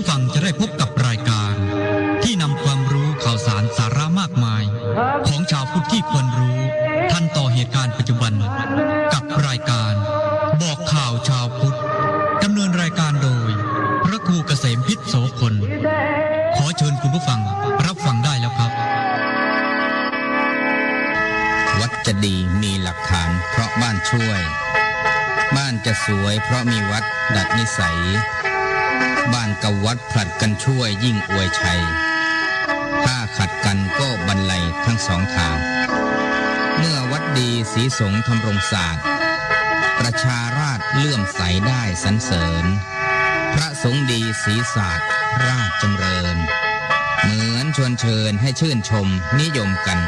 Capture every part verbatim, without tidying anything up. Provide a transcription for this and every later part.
ฟังจะได้พบกับรายการที่นำความรู้ข่าวสารสาระมากมายของชาวพุทธที่ควรรู้ทันต่อเหตุการณ์ปัจจุบันกับรายการบอกข่าวชาวพุทธดำเนินรายการโดยพระครูเกษมพิษโสพลขอเชิญคุณผู้ฟังรับฟังได้แล้วครับ วัดจะดีมีหลักฐานเพราะบ้านช่วย บ้านจะสวยเพราะมีวัดดัดนิสัย บ้านกับวัดผลัดกันช่วยยิ่งอวยชัย ถ้าขัดกันก็บันไลทั้งสองทาง เมื่อวัดดีศรีสงฆ์ธำรงศาสตร์ ประชาราษฎร์เลื่อมใสได้สรรเสริญ พระสงฆ์ดีศรีศาสตร์ราชจำเริญ เหมือนชวนเชิญให้ชื่นชมนิยมกัน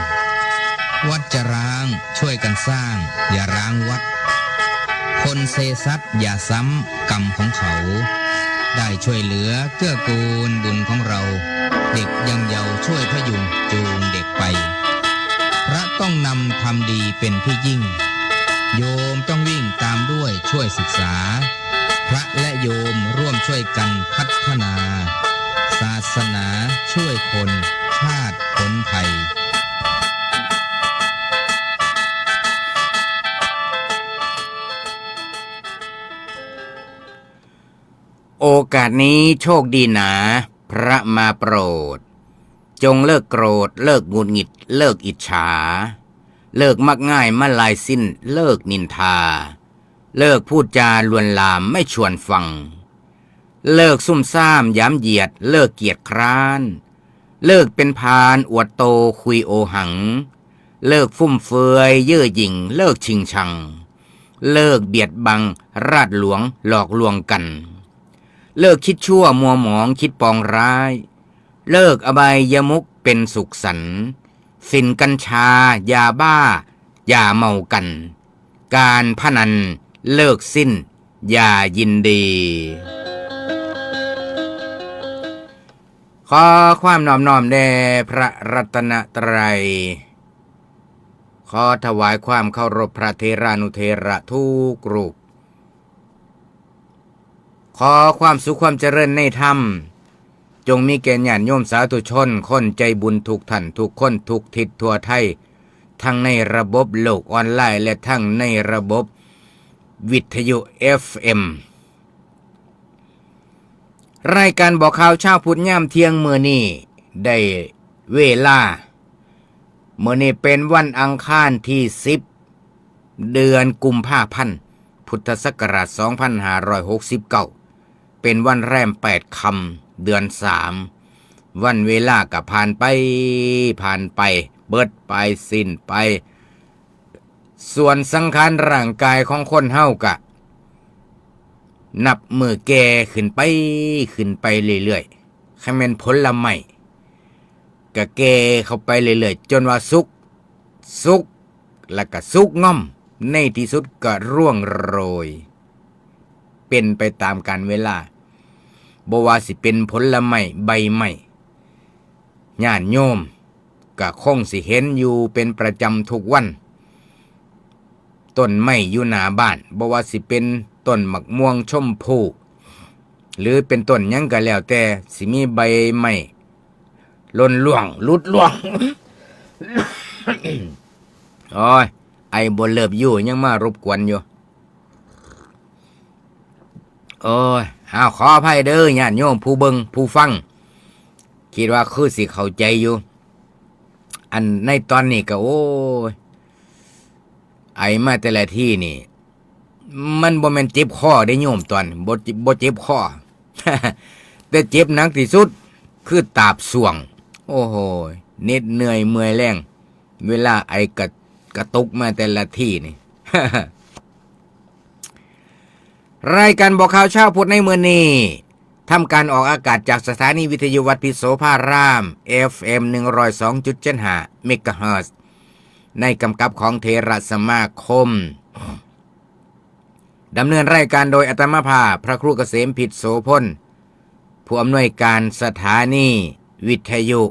วัดจะร้างช่วยกันสร้างอย่าร้างวัด คนเซซัดอย่าซ้ำกรรมของเขา ได้ช่วยเหลือเกื้อกูลบุญของเรา เด็กยังเยาว์ช่วยพยุงจูงเด็กไป พระต้องนำธรรมดีเป็นที่ยิ่ง โยมต้องวิ่งตามด้วยช่วยศึกษา พระและโยมร่วมช่วยกันพัฒนา ศาสนาช่วยคนชาติพ้นภัย โอกาสนี้โชคดีหนา พระมาโปรด จงเลิกโกรธ เลิกหงุดหงิด เลิกอิจฉา เลิกมักง่ายมาลายสิ้น เลิกนินทา เลิกพูดจาลวนลามไม่ชวนฟัง เลิกซุ่มซ่ามหยามเหยียด เลิกเกียจคร้าน เลิกเป็นพาลอวดโตคุยโอหัง เลิกฟุ่มเฟือยเย่อหยิ่ง เลิกชิงชัง เลิกเบียดบังราษฎร์หลวงหลอกลวงกัน เลิกคิดชั่วมัวหมองคิดปองร้าย เลิกอบายมุขเป็นสุขสันต์ ฝิ่นกัญชา ยาบ้า อย่าเมากัน การพนันเลิกสิ้น อย่ายินดี ขอความนอบน้อมแด่พระรัตนตรัย ขอถวายความเคารพพระเถรานุเถระทุกรูป ขอความสุขความเจริญในธรรม จงมีแก่ญาติโยมสาธุชน คนใจบุญทุกท่านทุกคนทุกทิศทั่วไทย ทั้งในระบบโลกออนไลน์และทั้งในระบบวิทยุ เอฟเอ็ม รายการบอกข่าวเช้าพุธยามเที่ยงมื้อนี้ได้เวลา มื้อนี้เป็นวันอังคารที่สิบ เดือนกุมภาพันธ์ พุทธศักราชสองพันห้าร้อยหกสิบเก้า เป็นวันแรมแปดค่ำ เดือนสาม วันเวลาก็ผ่านไป ผ่านไป เบิดไป สิ้นไป ส่วนสังขารร่างกายของคนเฮากะ นับมื้อแก่ขึ้นไป ขึ้นไปเรื่อยๆ คันแม่นผลไม้ ก็แก่เข้าไปเรื่อยๆ จนว่าสุก สุก แล้วก็สุกง่อม ในที่สุดก็ร่วงโรย เป็นไปตามกาลเวลา บ่ว่าสิเป็นผลไม้ใบไม้ ญาติโยมก็คงสิเห็นอยู่เป็นประจำทุกวัน ต้นไม้อยู่หน้าบ้าน บ่ว่าสิเป็นต้นหมากม่วงชมพู หรือเป็นต้นหยังก็แล้วแต่ สิมีใบไม้หล่นร่วง หลุดร่วง โอ้ย ไอบ่เลิฟยูยังมารบกวนอยู่ โอ้ย อ้าว ขออภัยเด้อ ญาติโยมผู้เบิ่งผู้ฟัง คิดว่าคือสิเข้าใจอยู่ อันในตอนนี้ก็ โอ้ย ไอมาแต่ละทีนี่ มันบ่แม่นเจ็บคอเด้โยม ตอนบ่ บ่เจ็บคอ แต่เจ็บหนักที่สุด คือตาบส่วง โอ้โห เหน็ดเหนื่อยเมื่อยแรง เวลาไอกระ กระตุกมาแต่ละทีนี่ รายการบอกข่าวเช้าพุธในมื้อนี้ ทำการออกอากาศจากสถานีวิทยุวัดพิษโสภาราม เอฟเอ็ม หนึ่งร้อยสองจุดเจ็ดห้า เมกะเฮิรตซ์ ในกำกับของเถรสมาคม ดำเนินรายการโดยอาตมาภาพ พระครูเกษมพิษโสพล ผู้อำนวยการสถานีวิทยุ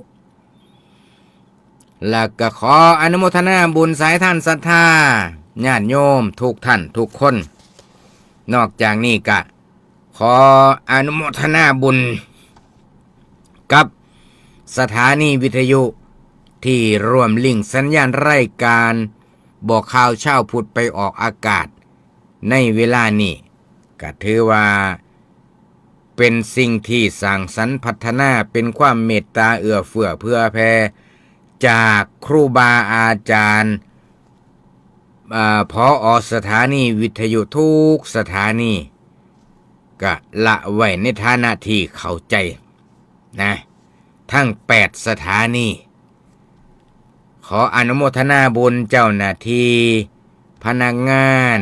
และก็ขออนุโมทนาบุญสายทานศรัทธา ญาติโยมทุกท่านทุกคน นอกจากนี้ก็ขออนุโมทนาบุญ กับสถานีวิทยุที่ร่วมลิงก์สัญญาณรายการบอกข่าวเช้าพุทธไปออกอากาศในเวลานี้ ก็ถือว่าเป็นสิ่งที่สร้างสรรค์พัฒนา เป็นความเมตตาเอื้อเฟื้อเผื่อแผ่จากครูบาอาจารย์ อ่า ผอ.สถานีวิทยุทุกสถานี ก็ละไว้ในฐานะที่เข้าใจนะ ทั้งแปดสถานี ขออนุโมทนาบุญเจ้าหน้าที่ พนักงาน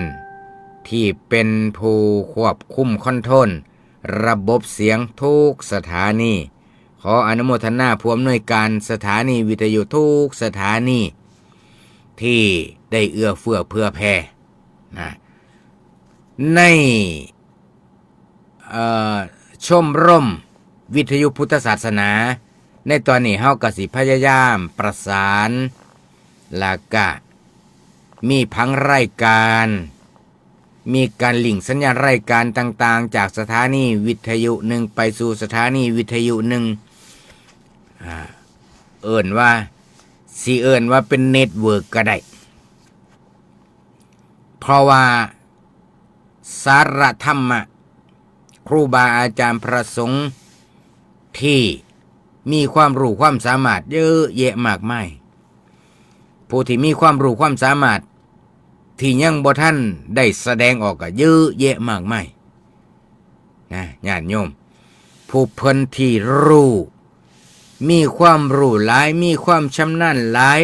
ที่เป็นผู้ควบคุมคอนโทรลระบบเสียงทุกสถานี ขออนุโมทนาผู้อำนวยการสถานีวิทยุทุกสถานี ที่ได้เอื้อเฟื้อเผื่อแผ่นะ ใน เอ่อ ชมรมวิทยุพุทธศาสนา ในตอนนี้เฮาก็สิพยายามประสาน แล้วก็มีผังรายการ มีการลิงก์สัญญาณรายการต่างๆ จากสถานีวิทยุหนึ่งไปสู่สถานีวิทยุหนึ่ง อ่า เอิ้นว่า สิเอิ้นว่าเป็นเน็ตเวิร์กก็ได้ เพราะว่าสาระธรรมะ ครูบาอาจารย์พระสงฆ์ที่มีความรู้ความสามารถเยอะแยะมากมาย ผู้ที่มีความรู้ความสามารถที่ยังบ่ทันได้แสดงออกก็เยอะแยะมากมายนะ ญาติโยม ผู้เพิ่นที่รู้ มีความรู้หลาย มีความชำนาญหลาย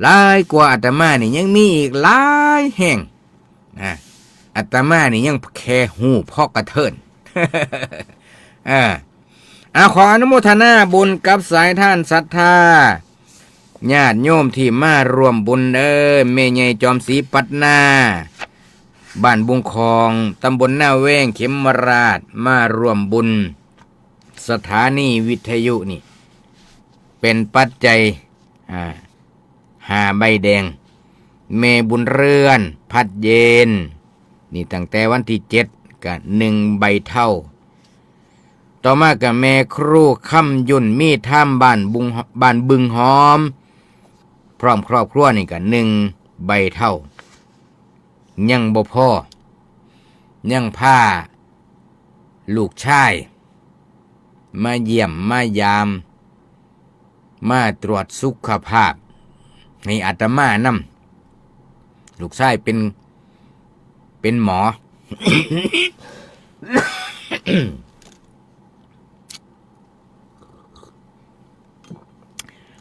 หลายกว่าอาตมานี่ยังมีอีกหลายแห่งนะ อาตมานี่ยังแค่ฮู้พอกระเทิน อ่า อ่า ขออนุโมทนาบุญกับสายทานศรัทธา ญาติโยมที่มาร่วมบุญเด้อ แม่ใหญ่จอมศรีปัตนา บ้านบุงคอง ตำบลนาแวง เขมราฐ มาร่วมบุญ สถานีวิทยุนี่ เป็นปัจจัย อ่า ห้าใบแดง แม่บุญเรือน พัดเย็น นี่ตั้งแต่วันที่เจ็ด ก็หนึ่งใบเท่า ต่อมาก็แม่ครูคำยุ่น มีธรรม บ้านบุง บ้านบึงหอม พร้อมครอบครัวนี่ก็หนึ่งใบเท่า ยังบ่พอ ยังพาลูกชาย มาเยี่ยมมายาม มาตรวจสุขภาพ ให้อาตมานำ ลูกชายเป็น เป็นหมอ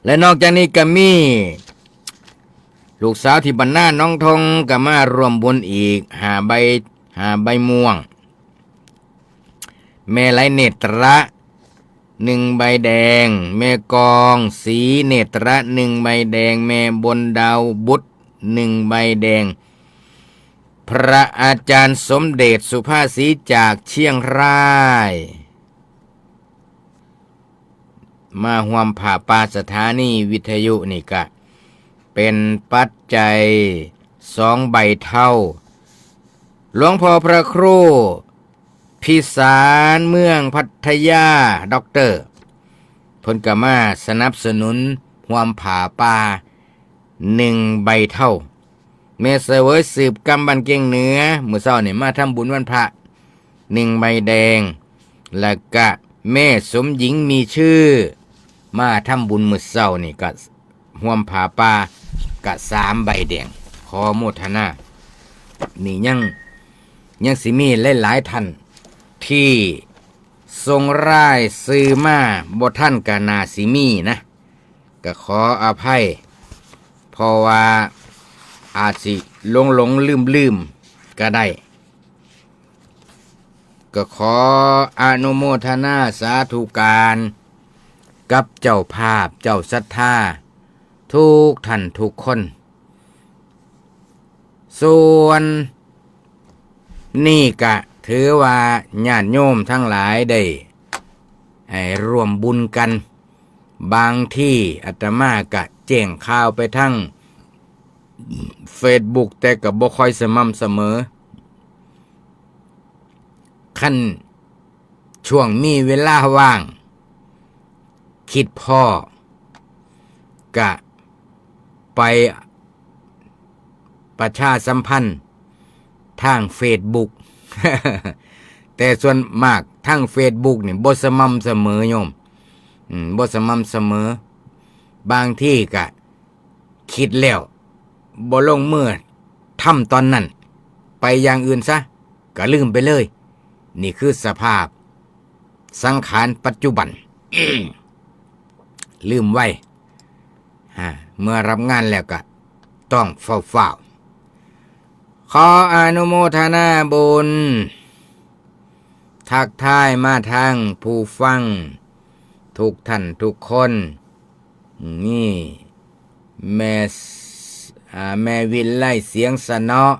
และนอกจากนี้ก็มี ลูกสาวที่บ้านนาหนองทงก็มาร่วมบุญอีกห้าใบ ห้าใบม่วง แม่ไหลเนตระ หนึ่งใบแดง แม่กองศรีเนตระ หนึ่งใบแดง แม่บนดาวบุตร หนึ่งใบแดง พระอาจารย์สมเด็จสุภาษีจากเชียงราย มาร่วมผ้าป่าสถานีวิทยุนี่ก็เป็นปัจจัยสองใบเท่า หลวงพ่อพระครูพิสารเมืองพัทยา ด็อกเตอร์ เพิ่นก็มาสนับสนุนร่วมผ้าป่าหนึ่งใบเท่า แม่เสวยสืบกำบ้านเกียงเหนือ มื้อเช้านี่มาทำบุญวันพระ หนึ่งใบแดง แล้วก็แม่สมหญิงมีชื่อ มาทำบุญมื้อเช้านี่ก็ร่วมผ้าป่าก็สามใบแดง ขอโมทนา นี่ยัง ยังสิมีหลายๆท่านที่ส่งรายชื่อมาบ่ทันก็น่าสิมีนะ ก็ขออภัย เพราะว่าอาจสิหลงๆลืมๆก็ได้ ก็ขออนุโมทนาสาธุการกับเจ้าภาพเจ้าศรัทธาทุกท่านทุกคน ส่วนนี่ก็ถือว่าญาติโยมทั้งหลายได้ ให้ร่วมบุญกัน บางทีอาตมาก็แจ้งข่าวไปทาง Facebook แต่ก็บ่ค่อยสม่ำเสมอ คันช่วงมีเวลาว่าง คิดพ้อกะไปประชาสัมพันธ์ทางเฟซบุ๊ก แต่ส่วนมากทางเฟซบุ๊กนี่บ่สม่ำเสมอโยม อืม บ่สม่ำเสมอ บางทีกะคิดแล้วบ่ลงมือทำตอนนั้น ไปอย่างอื่นซะ ก็ลืมไปเลย นี่คือสภาพสังขารปัจจุบัน ลืมไว อ่า เมื่อรับงานแล้วก็ต้องฟ้าวๆ ขออนุโมทนาบุญ ทักทายมาทางผู้ฟังทุกท่านทุกคน นี่ แม่ส- อ่า แม่วิไลเสียงสะเนาะ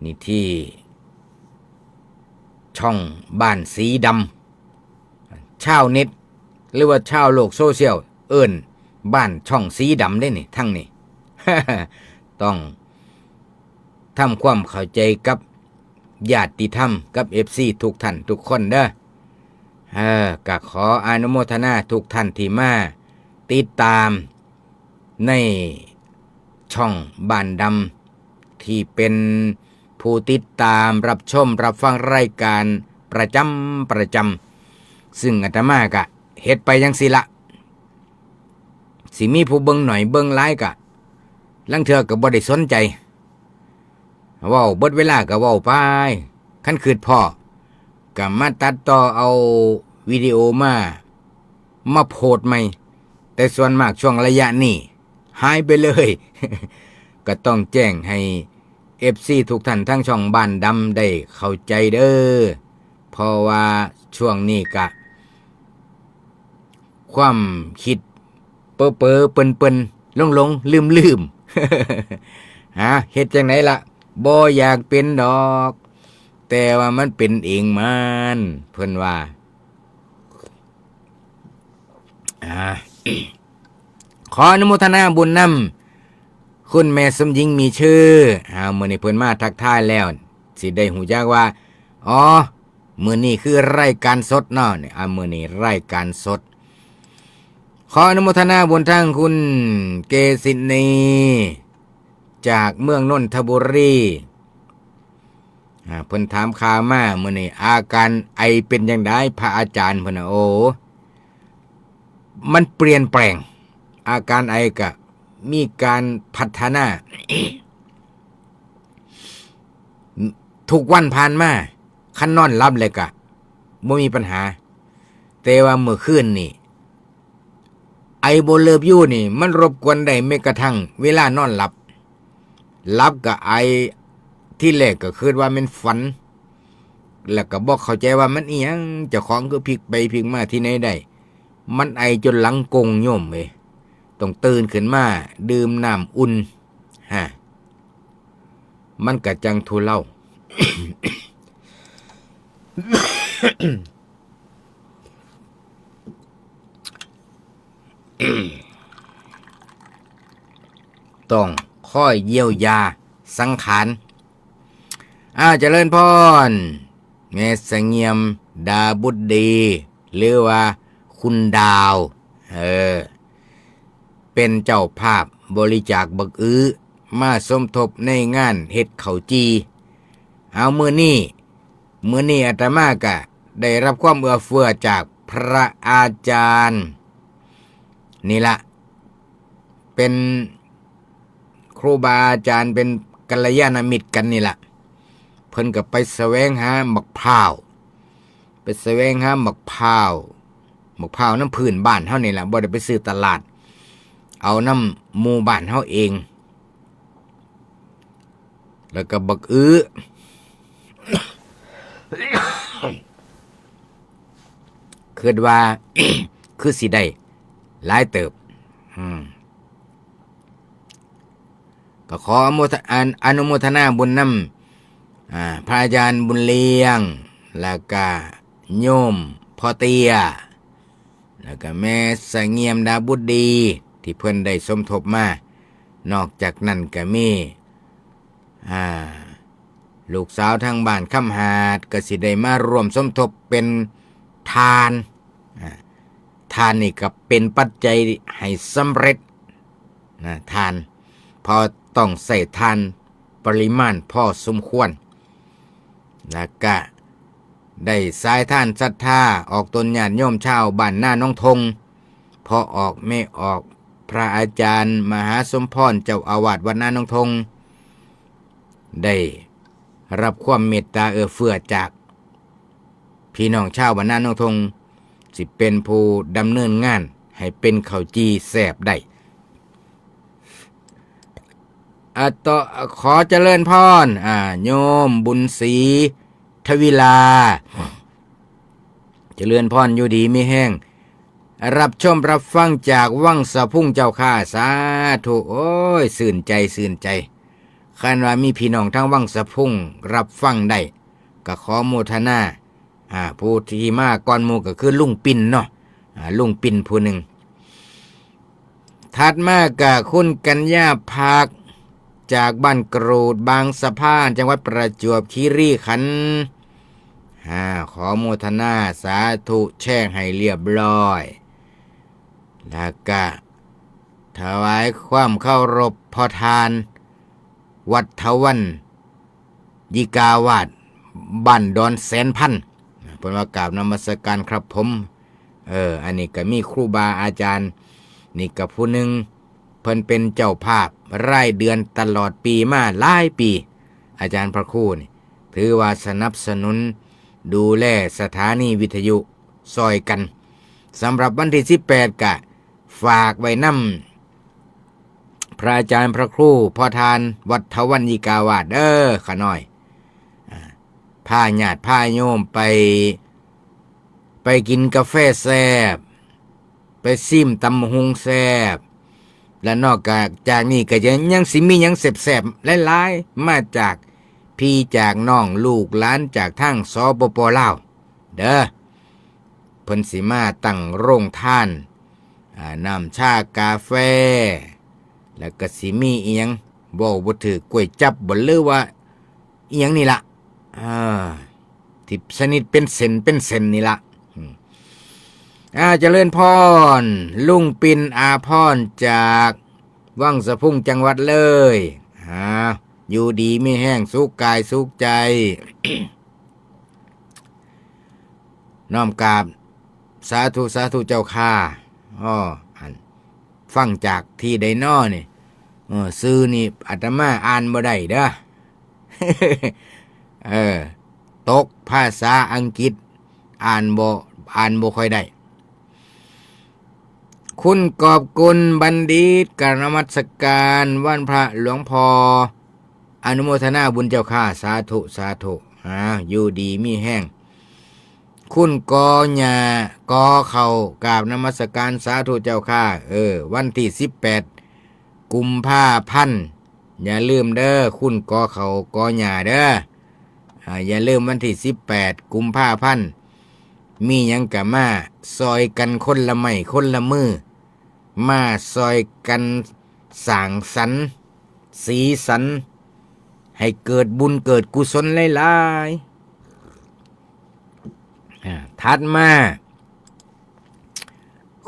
นี่ที่ช่องบ้านสีดำ ชาวเน็ต หรือว่าชาวโลกโซเชียล เอิ้นบ้านช่องสีดำเด้นี่ ทั้งนี่ ต้องทำความเข้าใจกับญาติธรรมกับเอฟซีทุกท่านทุกคนเด้อ เออ ก็ขออนุโมทนาทุกท่านที่มาติดตามในช่องบ้านดำ ที่เป็นผู้ติดตามรับชมรับฟังรายการประจำประจำ ซึ่งอาตมากะเฮ็ดไปจั่งซี้ละ สิมีผู้เบิ่งหน่อยเบิ่งหลายกะ ลางเทื่อก็บ่ได้สนใจ เว้าเบิดเวลาก็เว้าไป คันคิดพ้อก็มาตัดต่อเอาวิดีโอมา มาโพสต์ใหม่ แต่ส่วนมากช่วงระยะนี้หายไปเลย ก็ต้องแจ้งให้เอฟซีทุกท่านทั้งช่องบ้านดำได้เข้าใจเด้อ เพราะว่าช่วงนี้กะ ความคิดเป๋อๆ เปิ่นๆ หลงๆ ลืมๆ ฮะ เฮ็ดจั่งใดล่ะ บ่อยากเป็นดอก แต่ว่ามันเป็นเองมัน เพิ่นว่า อ่า ขออนุโมทนาบุญนำ คุณแม่สมหญิงมีชื่อ อ่า มื้อนี้เพิ่นมาทักทายแล้ว สิได้ฮู้จักว่า อ๋อ มื้อนี้คือรายการสดเนาะ เนี่ย อ่า มื้อนี้รายการสด ขออนุโมทนาบุญทั้งคุณเกษินี จากเมืองนนทบุรี อ่า เพิ่นถามข่าวมามื้อนี้ อาการไอเป็นจั่งใดพระอาจารย์ เพิ่นน่ะ โอ้ มันเปลี่ยนแปลง อาการไอกะมีการพัฒนา ทุกวันผ่านมา คันนอนหลับแล้วกะบ่มีปัญหา แต่ว่าเมื่อคืนนี่ ไอบ่เลิฟยูนี่ มันรบกวนได้แม้กระทั่งเวลานอนหลับ หลับก็ไอ ทีแรกก็คิดว่าแม่นฝัน แล้วก็บ่เข้าใจว่ามันอิหยัง เจ้าของคือพลิกไปพลิกมาที่ไหนได้ มันไอจนหลังกงโยมเอ้ย ต้องตื่นขึ้นมาดื่มน้ำอุ่น ฮะ มันก็จั่งทุเลา ต้องคอยเยียวยาสังขาร อ่า เจริญพร แม่เสงี่ยม ดาบุตรดี หรือว่าคุณดาว เออ เป็นเจ้าภาพบริจาคบักอื้อ มาสมทบในงานเฮ็ดข้าวจี่ เอามื้อนี้ มื้อนี้อาตมากะได้รับความเอื้อเฟื้อจากพระอาจารย์ นี่ละ เป็นครูบาอาจารย์ เป็นกัลยาณมิตรกันนี่ละ เพิ่นก็ไปแสวงหาบักพร้าว ไปแสวงหาบักพร้าว บักพร้าวนำพื้นบ้านเฮานี่ละ บ่ได้ไปซื้อตลาด เอานำหมู่บ้านเฮาเอง แล้วก็บักอื้อ คิดว่า คือสิได้หลายเติบ อืม ก็ขออนุโมท- อน- อนุโมทนาบุญนำ อ่า พระอาจารย์บุญเลี้ยง แล้วก็โยมพ่อเตี้ย แล้วก็แม่เสงี่ยมดาบุตรดี ที่เพิ่นได้สมทบมา นอกจากนั้นก็มี อ่า ลูกสาวทางบ้านคำหาด ก็สิได้มาร่วมสมทบเป็นทาน อ่า ท ทานนี่ก็เป็นปัจจัยให้สำเร็จนะทาน เพราะต้องใส่ทานปริมาณพอสมควร แล้วก็ได้สายทานศรัทธาออกตนญาติโยมชาวบ้านนาหนองทง พอออกไม่ออก พระอาจารย์มหาสมพรเจ้าอาวาสวัดนาหนองทง ได้รับความเมตตาเอื้อเฟื้อจากพี่น้องชาวบ้านนาหนองทง สิเป็นผู้ดำเนินงานให้เป็นข้าวจี่แซ่บได้ อ่ะต่อ ขอเจริญพร อ่า โยมบุญศรีทวิลา เจริญพร อยู่ดีมีแฮง รับชมรับฟังจากวังสะพุงเจ้าข้า สาธุ โอ้ย ซื่นใจ ซื่นใจ คันว่ามีพี่น้องทางวังสะพุงรับฟังได้ ก็ขอโมทนา อ่า ผู้ที่มาก่อนหมู่ก็คือลุงปิ่นเนาะ อ่า ลุงปิ่นผู้หนึ่ง ถัดมาก็คุณกัญญาภักดิ์ จากบ้านกรูดบางสะพาน จังหวัดประจวบคีรีขันธ์ อ่า ขอโมทนาสาธุแชร์ให้เรียบร้อย แล้วก็ถวายความเคารพพ่อทาน วัฒวัน ยิกาวาด บ้านดอนแสนพัน เพิ่นว่ากราบนมัสการครับผม เออ อันนี้ก็มีครูบาอาจารย์ นี่ก็ผู้หนึ่ง เพิ่นเป็นเจ้าภาพรายเดือนตลอดปีมาหลายปี อาจารย์พระครูนี่ ถือว่าสนับสนุนดูแลสถานีวิทยุซอยกัน สำหรับวันที่สิบแปด ก็ฝากไว้นำ พระอาจารย์พระครูพ่อทานวัฒวันยิกาวาดเด้อ ขาน้อย อ่า พาญาติพาโยมไป ไปกินกาแฟแซ่บ ไปซิมตำบักหุ่งแซ่บ และนอกจาก จากนี้ก็ยัง ยังสิมีหยังแซ่บๆ หลายๆ มาจากพี่จากน้องลูกหลานจากทาง สปป ลาว เด้อ เพิ่นสิมาตั้งโรงทาน อ่า น้ำชากาแฟ แล้วก็สิมีอีหยัง เว้าบ่ถืก ก๋วยจั๊บบ่ หรือว่าอีหยังนี่ละ อ่า ที่ชนิดเป็นเส้นเป็นเส้นนี่ละ อืม อ่า เจริญพร ลุงปิ่นอาภรณ์จากวังสะพุงจังหวัดเลย อ่า อยู่ดีมีแฮง สุขกายสุขใจ น้อมกราบ สาธุ สาธุเจ้าข้า อ้อ อัน ฟังจากที่ใดน้อนี่ เออ ชื่อนี่อาตมาอ่านบ่ได้เด้อ เออ ตกภาษาอังกฤษ อ่านบ่ อ่านบ่ค่อยได้ คุณกอบกุลบัณฑิต กราบนมัสการวันพระหลวงพ่อ อนุโมทนาบุญเจ้าข้า สาธุ สาธุ อ่า อยู่ดีมีแฮง คุณกอหญ้า กอเข้า กราบนมัสการ สาธุเจ้าข้า เออ วันที่สิบแปด กุมภาพันธ์ อย่าลืมเด้อ คุณกอเข้า กอหญ้าเด้อ อ่า อย่าลืมวันที่สิบแปด กุมภาพันธ์ มีหยังก็มาซอยกันคนละไม้คนละมือ มาซอยกันสร้างสรรค์ สีสัน ให้เกิดบุญเกิดกุศลหลายๆ อ่า ถัดมา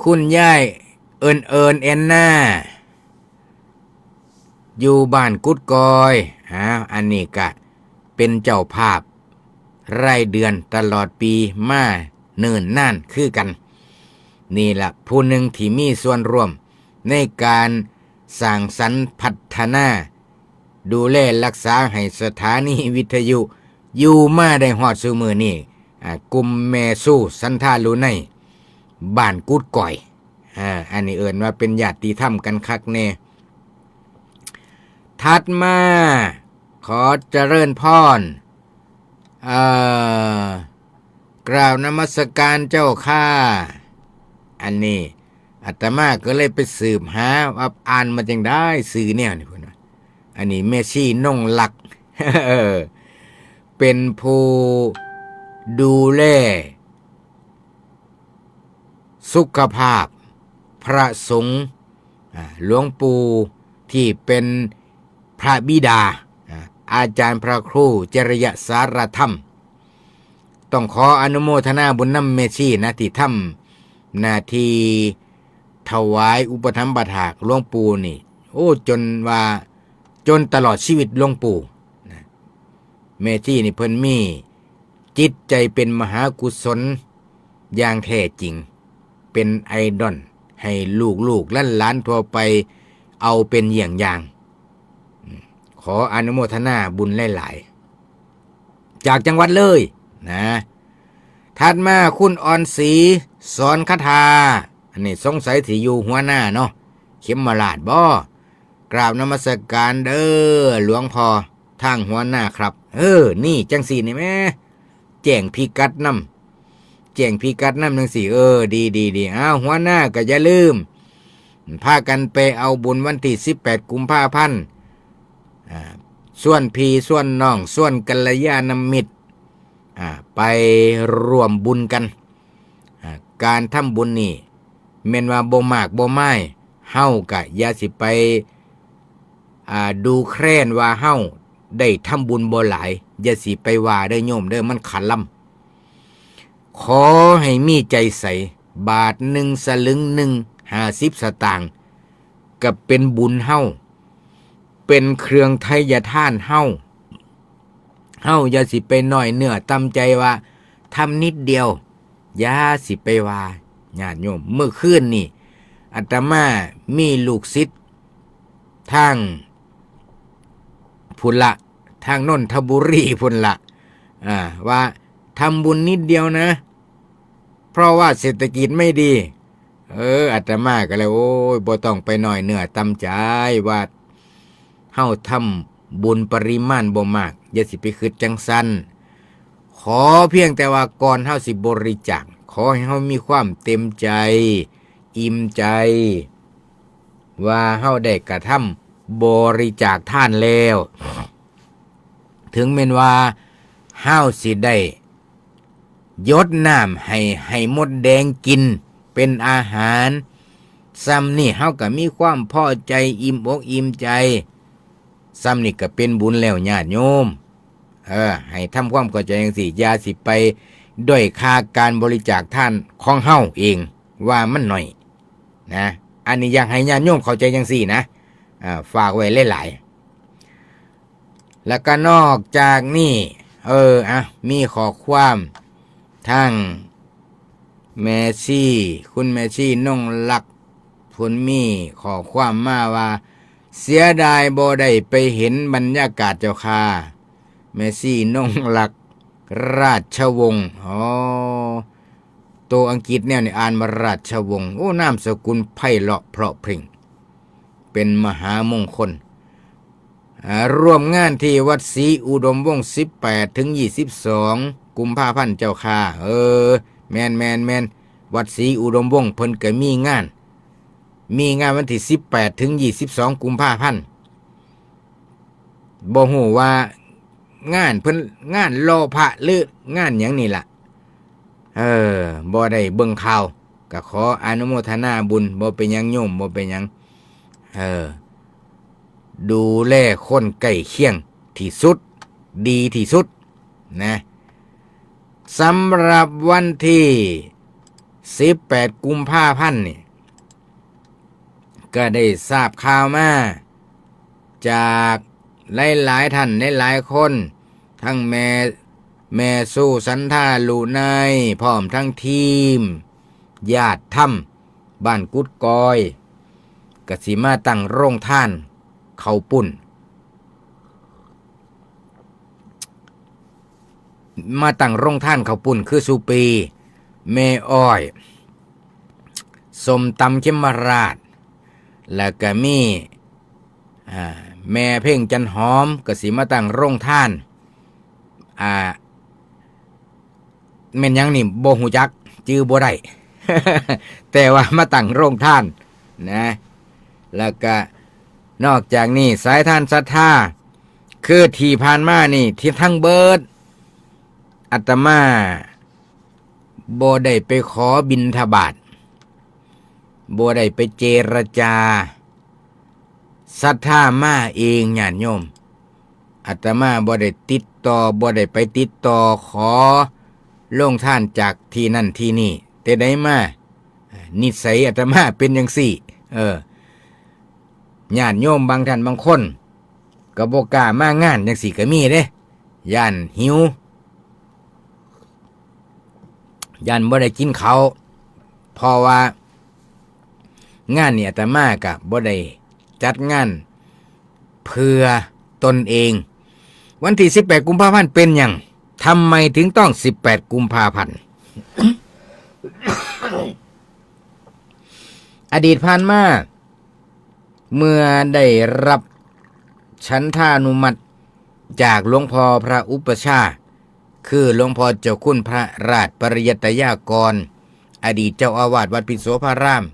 คุณยายเอิญเอิญแอนนา อยู่บ้านกุดกอย ฮะ อันนี้ก็เป็นเจ้าภาพรายเดือนตลอดปีมาเนิ่นนานคือกัน นี่ละผู้หนึ่งที่มีส่วนร่วมในการสร้างสรรค์พัฒนา ดูแลรักษาให้สถานีวิทยุอยู่มาได้ฮอดซุมื้อนี้ อ่า กลุ่มแม่สู้สันทาลุไน บ้านกุดกอย อ่า อันนี้เอิ้นว่าเป็นญาติธรรมกันคักแน่ ถัดมา ขอเจริญพร เอ่อ กราบนมัสการเจ้าข้า อันนี้อาตมาก็เลยไปสืบหาว่าอ่านมาจังได๋ชื่อแนวนี่ เพิ่นว่า อันนี้แม่ชีนงลักษ์ เออ เป็นผู้ดูแลสุขภาพพระสงฆ์ อ่า หลวงปู่ที่เป็นพระบิดา อ่า อาจารย์พระครูจริยสารธรรม ต้องขออนุโมทนาบุญนำแม่ชีนะ ที่ท หน้าที่ถวายอุปถัมภ์บัตรหากหลวงปู่นี่ โอ้ จนว่า จนตลอดชีวิตหลวงปู่นะ แม่ชีนี่เพิ่นมีจิตใจเป็นมหากุศลอย่างแท้จริง เป็นไอดอลให้ลูกๆ หลานๆ ทั่วไปเอาเป็นเยี่ยงอย่าง ขออนุโมทนาบุญหลายๆ จากจังหวัดเลยนะ ถัดมาคุณอ่อนศรีสอนคาถา อันนี้สงสัยสิอยู่หัวหน้าเนาะ เข็มมาลาดบ่ กราบนมัสการเด้อหลวงพ่อทางหัวหน้าครับ เออ นี่จังสี่นี่แหม แจ้งพิกัดนำ แจ้งพิกัดนำจังสี่ เออ ดีดีดี อ้าว หัวหน้าก็อย่าลืม พากันไปเอาบุญวันที่สิบแปดกุมภาพันธ์ อ่า ชวนพี่ชวนน้อง ชวนกัลยาณมิตร อ่า ไปร่วมบุญกัน อ่า การทำบุญนี่ แม่นว่าบ่มากบ่มาย เฮาก็อย่าสิไป อ่า ดูแคลนว่าเฮาได้ทำบุญบ่หลาย อย่าสิไปว่าเด้อโยมเด้อ มันคาลำ ขอให้มีใจใส บาทหนึ่งสลึงหนึ่ง ห้าสิบสตางค์ ก็เป็นบุญเฮา เป็นเครื่องไถ่ทานเฮา เฮาอย่าสิไปน้อยเนื้อต่ำใจว่าทำนิดเดียว อย่าสิไปว่า ญาติโยม เมื่อคืนนี่ อาตมามีลูกศิษย์ทางพุนละ ทางนนทบุรีพุนละ อ่า ว่าทำบุญนิดเดียวนะ เพราะว่าเศรษฐกิจไม่ดี เออ อาตมาก็เลย โอ้ย บ่ต้องไปน้อยเนื้อต่ำใจว่า เฮาทำบุญปริมาณบ่มาก อย่าสิไปคิดจังซั่น ขอเพียงแต่ว่าก่อนเฮาสิบริจาค ขอให้เฮามีความเต็มใจ อิ่มใจ ว่าเฮาได้กระทำบริจาคทานแล้ว ถึงแม้นว่าเฮาสิได้หยดน้ำให้ ให้มดแดงกินเป็นอาหาร ส่ำนี่เฮาก็มีความพอใจ อิ่มอกอิ่มใจ ส่ำนี่ก็เป็นบุญแล้วญาติโยม เออ ให้ทำความเข้าใจจังซี่ อย่าสิไปด้อยค่าการบริจาคทานของเฮาเอง ว่ามันน้อยนะ อันนี้อยากให้ญาติโยมเข้าใจจังซี่นะ อ่า ฝากไว้หลายๆ แล้วก็นอกจากนี้ เออ อ่ะ มีข้อความทางแม่ชี คุณแม่ชีนงรัก เพิ่นมีข้อความมาว่า เสียดายบ่ได้ไปเห็นบรรยากาศเจ้าค่ะ แม่ชีนงรัก ราชวงศ์ อ๋อ ตัวอังกฤษแนวนี่อ่านว่าราชวงศ์ โอ้ นามสกุลไพเราะเพราะพริ้ง เป็นมหามงคล อ่า ร่วมงานที่วัดศรีอุดมวงศ์ สิบแปดถึงยี่สิบสองกุมภาพันธ์เจ้าค่ะ เออ แม่น แม่น แม่น วัดศรีอุดมวงศ์เพิ่นก็มีงาน มีงานวันที่สิบแปดถึงยี่สิบสองกุมภาพันธ์ บ่ฮู้ว่างานเพิ่น งานหล่อพระหรืองานหยังนี่ล่ะ เออ บ่ได้เบิ่งข่าว ก็ขออนุโมทนาบุญ บ่เป็นหยังโยม บ่เป็นหยัง เออ ดูแลคนใกล้เคียงที่สุด ดีที่สุดนะ สำหรับวันที่สิบแปดกุมภาพันธ์นี่ ก็ได้ทราบข่าวมาจากหลายๆ ท่านหลายๆ คน ทั้งแม่ แม่สู้สันทาลุไน พร้อมทั้งทีม ญาติธรรม บ้านกุดกอย ก็สิมาตั้งโรงทานข้าวปุ้น มาตั้งโรงทานข้าวปุ้นคือสุปี แม่อ้อย ส้มตำเขมราช แล้วก็มี อ่า แม่เพ็งจันหอมก็สิมาตั้งโรงทาน อ่า แม่นหยังนี่บ่ฮู้จัก จื่อบ่ได้ แต่ว่ามาตั้งโรงทานนะ แล้วก็นอกจากนี้สายทานศรัทธา คือที่ผ่านมานี่ที่ทั้งเบิด อาตมาบ่ได้ไปขอบิณฑบาต บ่ได้ไปเจรจา ศรัทธามาเองญาติโยม อาตมาบ่ได้ติดต่อ บ่ได้ไปติดต่อขอโรงทานจากที่นั่นที่นี่ แต่ใดมา นิสัยอาตมาเป็นจั่งซี้ เออ ญาติโยมบางท่านบางคน ก็บ่กล้ามางานจั่งซี้ก็มีเด้ ย้านหิว ย้านบ่ได้กินข้าว เพราะว่างานนี่อาตมาก็บ่ได้จัดงานเพื่อตนเอง วันที่สิบแปดกุมภาพันธ์เป็นหยัง ทำไมถึงต้องสิบแปดกุมภาพันธ์ อดีตผ่านมา เมื่อได้รับฉันทานุมัติจากหลวงพ่อพระอุปัชฌาย์ คือหลวงพ่อเจ้าคุณพระราชปริยัตยากร อดีตเจ้าอาวาสวัดพิษโสภาราม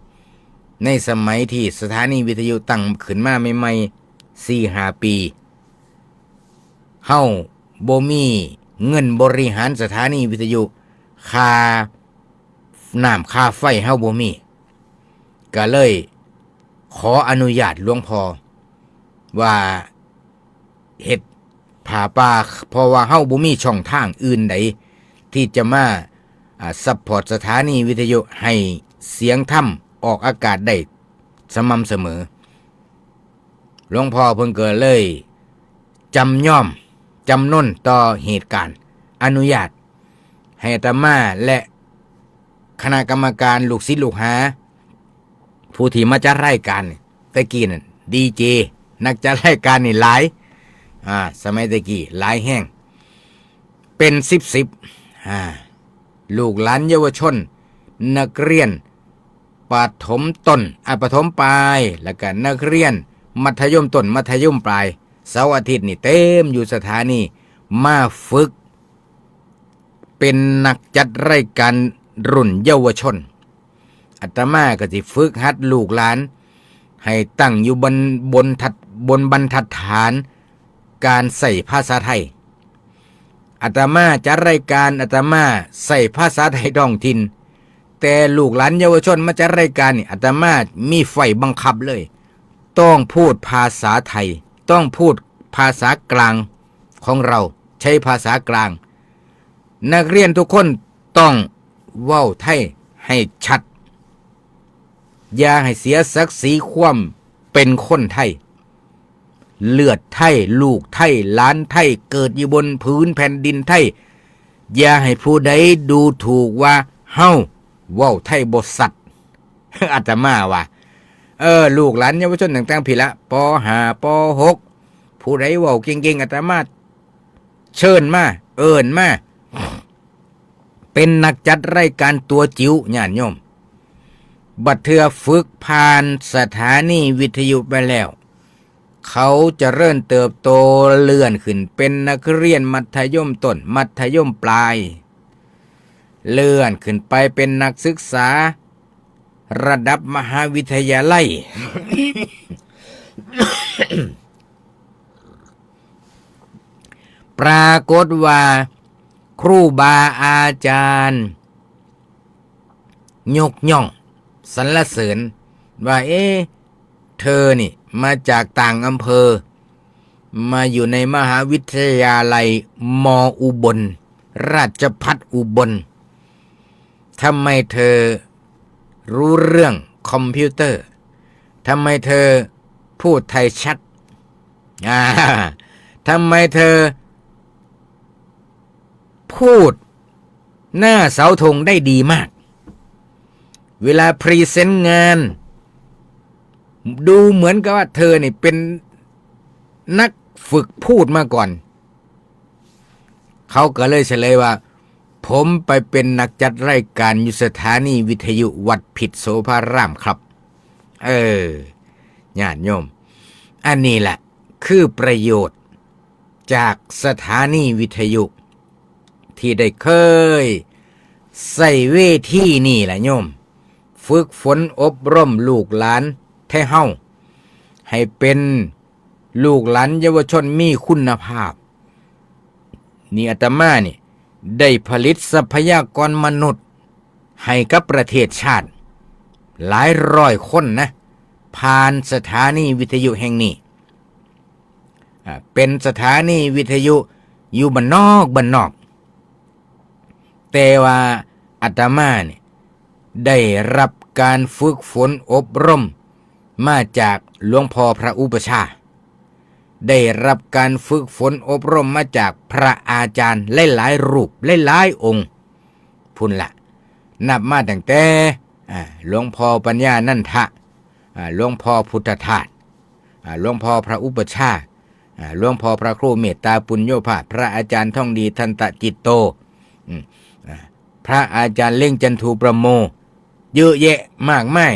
ในสมัยที่สถานีวิทยุตั้งขึ้นมาใหม่ๆ สี่ห้าปี เฮาบ่มีเงินบริหารสถานีวิทยุ ค่าน้ำค่าไฟเฮาบ่มี ก็เลยขออนุญาตหลวงพ่อว่าเฮ็ดผ้าป่า เพราะว่าเฮาบ่มีช่องทางอื่นใดที่จะมา อ่า support สถานีวิทยุให้เสียงธรรมออกอากาศได้สม่ำเสมอ หลวงพ่อเพิ่นก็เลยจำยอม จำนนต่อเหตุการณ์ อนุญาตให้อาตมาและคณะกรรมการลูกศิษย์ลูกหา ผู้ที่มาจัดรายการนี่ แต่กี้นั่น ดีเจ นักจัดรายการนี่หลาย อ่า สมัยแต่กี้หลายแฮง เป็นสิบสิบ อ่า ลูกหลานเยาวชน นักเรียนประถมต้น อ่า ประถมปลาย แล้วก็นักเรียนมัธยมต้น มัธยมปลาย เสาร์อาทิตย์นี่เต็มอยู่สถานี มาฝึกเป็นนักจัดรายการรุ่นเยาวชน อาตมาก็สิฝึกหัดลูกหลาน ให้ตั้งอยู่บน บนทัด บนบรรทัดฐานการใช้ภาษาไทย อาตมาจัดรายการ อาตมาใช้ภาษาไทยท้องถิ่น แต่ลูกหลานเยาวชนมาจัดรายการนี่ อาตมามีไฟบังคับเลย ต้องพูดภาษาไทย ต้องพูดภาษากลางของเรา ใช้ภาษากลาง นักเรียนทุกคนต้องเว้าไทยให้ชัด อย่าให้เสียศักดิ์ศรีความเป็นคนไทย เลือดไทย ลูกไทย หลานไทย เกิดอยู่บนผืนแผ่นดินไทย อย่าให้ผู้ใดดูถูกว่าเฮาเว้าไทยบ่ชัด อาตมาว่า เออ ลูกหลานเยาวชนต่างๆ พี้ละ ป.ห้า ป.หก ผู้ใดเว้าเก่งๆ อาตมาเชิญมา เอิ้นมา เป็นนักจัดรายการตัวจิ๋ว ญาติโยม บัดเทื่อฝึกผ่านสถานีวิทยุไปแล้ว เขาเจริญเติบโตเลื่อนขึ้นเป็นนักเรียนมัธยมต้น มัธยมปลาย เลื่อนขึ้นไปเป็นนักศึกษาระดับมหาวิทยาลัย ปรากฏว่าครูบาอาจารย์ ยกย่องสรรเสริญว่า เอ๊ะ เธอนี่มาจากต่างอำเภอ มาอยู่ในมหาวิทยาลัย ม.อุบล ราชภัฏอุบล ทำไมเธอรู้เรื่องคอมพิวเตอร์ ทำไมเธอพูดไทยชัด อ่า ทำไมเธอพูดหน้าเสาธงได้ดีมาก เวลาพรีเซนต์งาน ดูเหมือนกับว่าเธอนี่เป็นนักฝึกพูดมาก่อน เขาก็เลยเฉลยว่า ผมไปเป็นนักจัดรายการอยู่สถานีวิทยุวัดพิษโสภารามครับ เออ ญาติโยม อันนี้แหละคือประโยชน์จากสถานีวิทยุ ที่ได้เคยใช้เวทีนี่แหละโยม ฝึกฝนอบรมลูกหลานไทเฮา ให้เป็นลูกหลานเยาวชนมีคุณภาพ นี่อาตมานี่ได้ผลิตทรัพยากรมนุษย์ให้กับประเทศชาติ หลายร้อยคนนะ ผ่านสถานีวิทยุแห่งนี้ อ่า เป็นสถานีวิทยุอยู่บ้านนอกบ้านนอก แต่ว่าอาตมาเนี่ยได้รับ การฝึกฝนอบรมมาจากหลวงพ่อพระอุปัชฌาย์ ได้รับการฝึกฝนอบรมมาจากพระอาจารย์หลายๆรูปหลายๆองค์ พุ้นละ นับมาตั้งแต่ อ่า หลวงพ่อปัญญานันทะ อ่า หลวงพ่อพุทธทาส อ่า หลวงพ่อพระอุปัชฌาย์ อ่า หลวงพ่อพระครูเมตตาปุญโญภาส พระอาจารย์ทองดีทันตจิตโต อืม อ่า พระอาจารย์เล็งจันทูประโม เยอะแยะมากมาย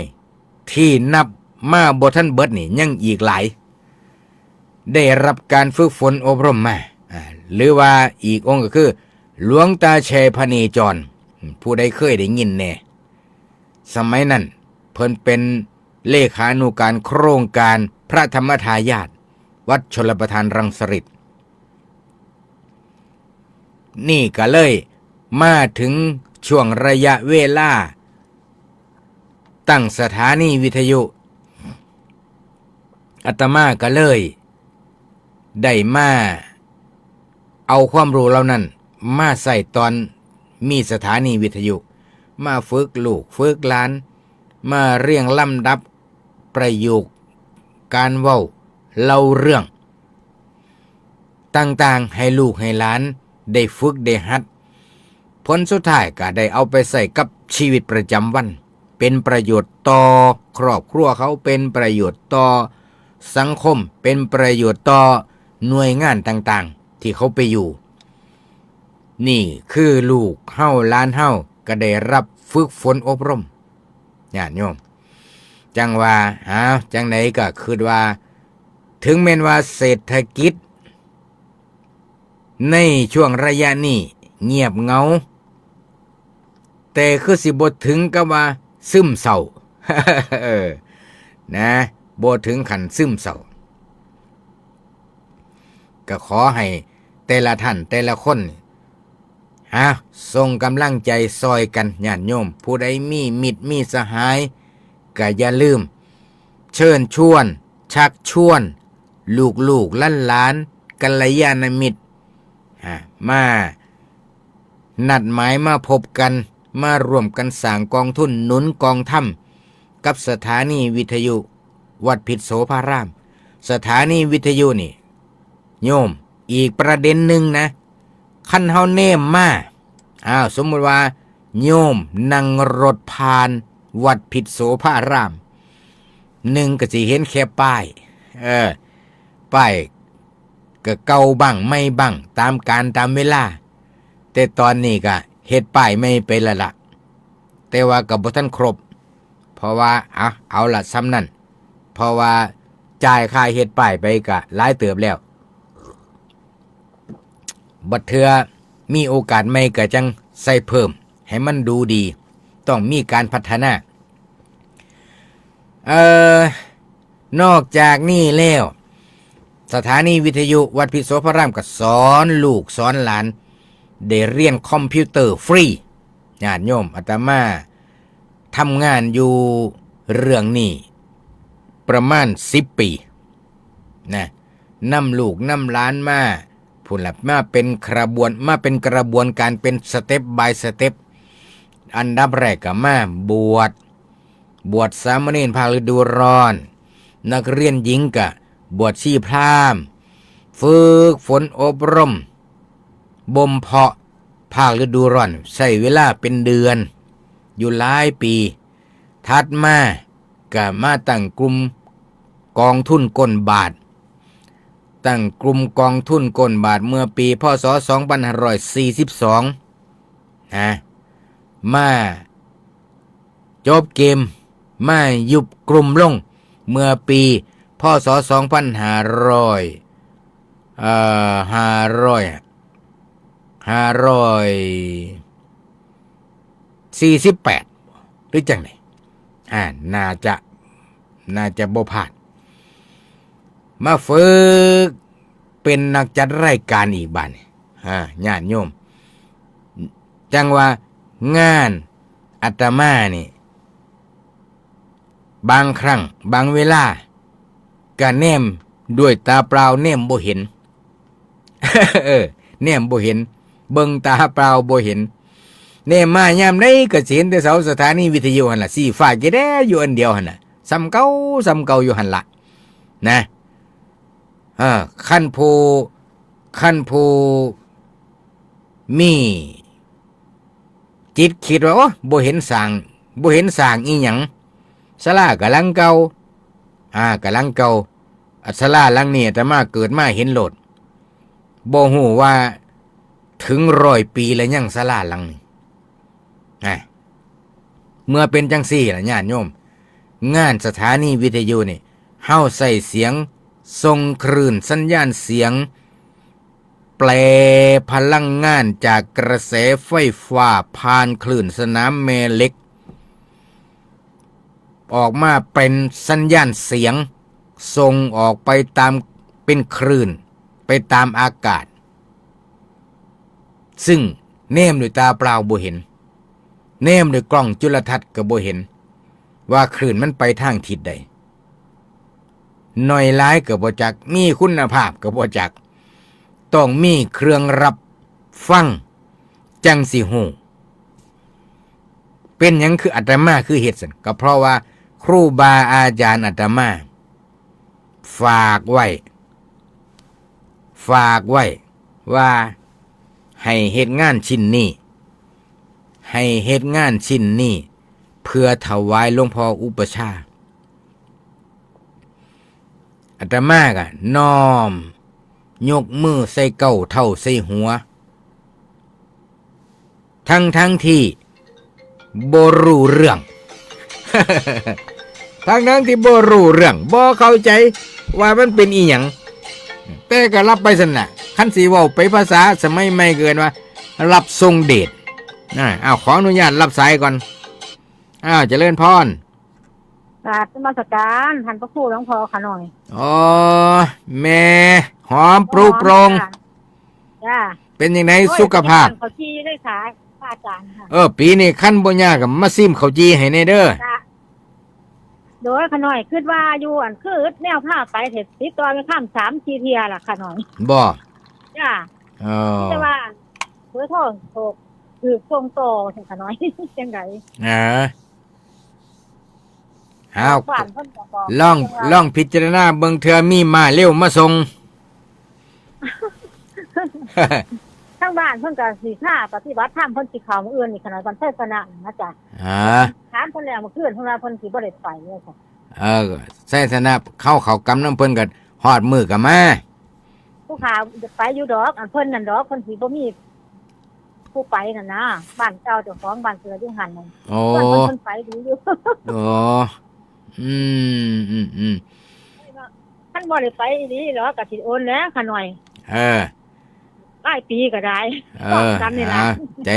ที่นับมาบ่ทันเบิดนี่ยังอีกหลาย ได้รับการฝึกฝนอบรมมา อ่า หรือว่าอีกองค์ก็คือ หลวงตาแชยพเนจร ผู้ใดเคยได้ยินแน่ สมัยนั้นเพิ่นเป็นเลขานุการโครงการพระธรรมทายาท วัดชลประทานรังสฤษ นี่ก็เลยมาถึงช่วงระยะเวลาตั้งสถานีวิทยุ อาตมาก็เลยได้มาเอาความรู้เหล่านั้นมาใส่ตอนมีสถานีวิทยุ มาฝึกลูกฝึกหลาน มาเรียงลำดับประโยคการเว้าเล่าเรื่อง ต่างๆ ให้ลูกให้หลานได้ฝึกได้หัด ผลสุดท้ายก็ได้เอาไปใส่กับชีวิตประจำวัน เป็นประโยชน์ต่อครอบครัวเขา เป็นประโยชน์ต่อสังคม เป็นประโยชน์ต่อหน่วยงานต่างๆ ที่เขาไปอยู่ นี่คือลูกเฮาหลานเฮาก็ได้รับฝึกฝนอบรม ญาติโยม จั่งว่า อ้าว จั่งใดก็คิดว่า ถึงแม้นว่าเศรษฐกิจในช่วงระยะนี้เงียบเหงา แต่คือสิบ่ถึงกับว่าซึมเศร้า เออ นะ บ่ถึงขั้นซึมเศร้า ก็ขอให้แต่ละท่านแต่ละคน ฮะ ส่งกำลังใจซอยกัน ญาติโยม ผู้ใดมีมิตรมีสหาย ก็อย่าลืม เชิญชวน ชักชวน ลูกๆ หลานๆ กัลยาณมิตร ฮะ มา นัดหมายมาพบกัน มาร่วมกันสร้างกองทุนหนุนกองธรรม กับสถานีวิทยุวัดพิษโสภาราม สถานีวิทยุนี่ โยม อีกประเด็นหนึ่งนะ คันเฮาแนมมา อ้าว สมมุติว่า โยมนั่งรถผ่านวัดพิษโสภาราม หนึ่งก็สิเห็นแค่ป้าย เออ ป้ายก็เก่าบ้างใหม่บ้าง ตามกาลตามเวลา แต่ตอนนี้ก็เฮ็ดป้ายใหม่ไปแล้วละ แต่ว่าก็บ่ทันครบ เพราะว่า เอา เอาละส่ำนั้น เพราะว่าจ่ายค่าเฮ็ดป้ายไปก็หลายเติบแล้ว บัดเทื่อมีโอกาสใหม่ก็จั่งใส่เพิ่ม ให้มันดูดี ต้องมีการพัฒนา เอ่อ นอกจากนี้แล้ว สถานีวิทยุวัดพิษโสภารามก็สอนลูกสอนหลาน ได้เรียนคอมพิวเตอร์ฟรี ญาติโยม อาตมาทำงานอยู่เรื่องนี้ประมาณสิบปี นะ นำลูกนำหลานมา พุ้นละ มาเป็นขบวน มาเป็นกระบวนการ เป็น step by step อันดับแรกก็มาบวช บวชสามเณรภาคฤดูร้อน นักเรียนหญิงก็บวชชีพราหมณ์ ฝึกฝนอบรม บ่มเพาะภาคฤดูร้อน ใช้เวลาเป็นเดือน อยู่หลายปี ถัดมาก็มาตั้งกลุ่มกองทุนก้นบาท ตั้งกลุ่มกองทุนก้นบาทเมื่อปี พ.ศ. สองพันห้าร้อยสี่สิบสอง นะ มาจบเกม มายุบกลุ่มลง เมื่อปี พ.ศ. สองพันห้าร้อย เอ่อ ห้าร้อย ห้าร้อยสี่สิบแปด หรือจั่งใด อ่า น่าจะ น่าจะบ่พลาด มาฝึกเป็นนักจัดรายการอีกบาดนี้ อ่า ญาติโยม จั่งว่างานอาตมานี่ บางครั้ง บางเวลา ก็แนมด้วยตาเปล่า แนมบ่เห็น เออ แนมบ่เห็น เบิ่งตาเปล่าบ่เห็น แนมมายามใดก็สิเห็นแต่เสาสถานีวิทยุหั่นล่ะ สีฟ้าแจ๋ๆอยู่อันเดียวหั่นน่ะ ส่ำเก่า ส่ำเก่าอยู่หั่นล่ะ นะ เออ คันผู้ คันผู้มีจิตคิดว่า โอ้ บ่เห็นสร้าง บ่เห็นสร้างอีหยัง ศาลากะหลังเก่า อ่า กะหลังเก่า อ่ะ ศาลาหลังนี้อาตมาเกิดมาเห็นโลด บ่ฮู้ว่าถึงร้อยปีแล้วยัง ศาลาหลังนี้ อ่ะ เมื่อเป็นจั่งซี้ล่ะญาติโยม งานสถานีวิทยุนี่ เฮาใช้เสียง ส่งคลื่นสัญญาณเสียง แปลพลังงานจากกระแสไฟฟ้าผ่านคลื่นสนามแม่เหล็ก ออกมาเป็นสัญญาณเสียง ส่งออกไปตาม เป็นคลื่น ไปตามอากาศ ซึ่งแนมด้วยตาเปล่าบ่เห็น แนมด้วยกล้องจุลทรรศน์ก็บ่เห็น ว่าคลื่นมันไปทางทิศใด น้อยหลายก็บ่จัก มีคุณภาพก็บ่จัก ต้องมีเครื่องรับฟังจั่งสิฮู้ เป็นหยังคืออาตมาคือเฮ็ดซั่น ก็เพราะว่าครูบาอาจารย์อาตมา ฝากไว้ ฝากไว้ว่าให้เฮ็ดงานชิ้นนี้ ให้เฮ็ดงานชิ้นนี้ เพื่อถวายหลวงพ่ออุปัชฌาย์ อาตมาก็น้อมยกมือใส่เก้าเท้าใส่หัว ทั้งๆที่บ่รู้เรื่อง ทั้งๆที่บ่รู้เรื่อง บ่เข้าใจว่ามันเป็นอีหยัง แต่ก็รับไปซั่นน่ะ คันสิเว้าไปภาษาสมัยใหม่ก็เอิ้นว่า รับส่งเดช อ่า อ้าว ขออนุญาตรับสายก่อน อ้าว เจริญพร กราบนมัสการท่านพระครูหลวงพ่อขาน้อย อ๋อ แม่หอมปรุโปรง จ้า เป็นจั่งใด๋ โอ้ย สุขภาพ ข้าวจี่ได้ขาย พระอาจารย์ค่ะ เออ ปีนี้คันบ่ยากก็มาซิมข้าวจี่ให้แหน่เด้อ จ้ะ โดยขาน้อยคิดว่าอยู่ อันคือแนวพาไปเฮ็ดติดต่อแม่ค้ำสามสี่เทื่อล่ะขาน้อย บ่ จ้า เออ แต่ว่าเบอร์โทรถูก ถูกส่งต่อขาน้อย จั่งใด๋ อ่า อ้าว บ้านเพิ่นก็บอก ลอง ว่า ลองพิจารณาเบิ่ง เทื่อมีม้าเร็วมาส่ง ทางบ้านเพิ่นก็สิพาปฏิบัติธรรม เพิ่นสิเข้ามื้ออื่นนี่ขนาดวันไซสนะนะจ๊ะ อ่า ถามเพิ่นแล้วเมื่อคืน เพิ่นว่าเพิ่นสิบ่ได้ไปเลยค่ะ เออ ไซสนะ เข้า เข้ากำนำเพิ่นก็ฮอดมื้อก็มา ผู้ขาไปอยู่ดอก อันเพิ่นนั่นดอก เพิ่นสิบ่มีผู้ไปนั่นนะ บ้านเก่าเจ้าของบ้านเกิดอยู่หั่นน่ะ โอ้ เพิ่น เพิ่นไปดีอยู่ โอ้ อืม อืม อืม คันบ่ได้ไปอีหลีหรอก ก็สิโอนแหล้วขาน้อย เออ หลายปีก็ได้ เออ ป้องกันนี่ล่ะ อ่า ใจ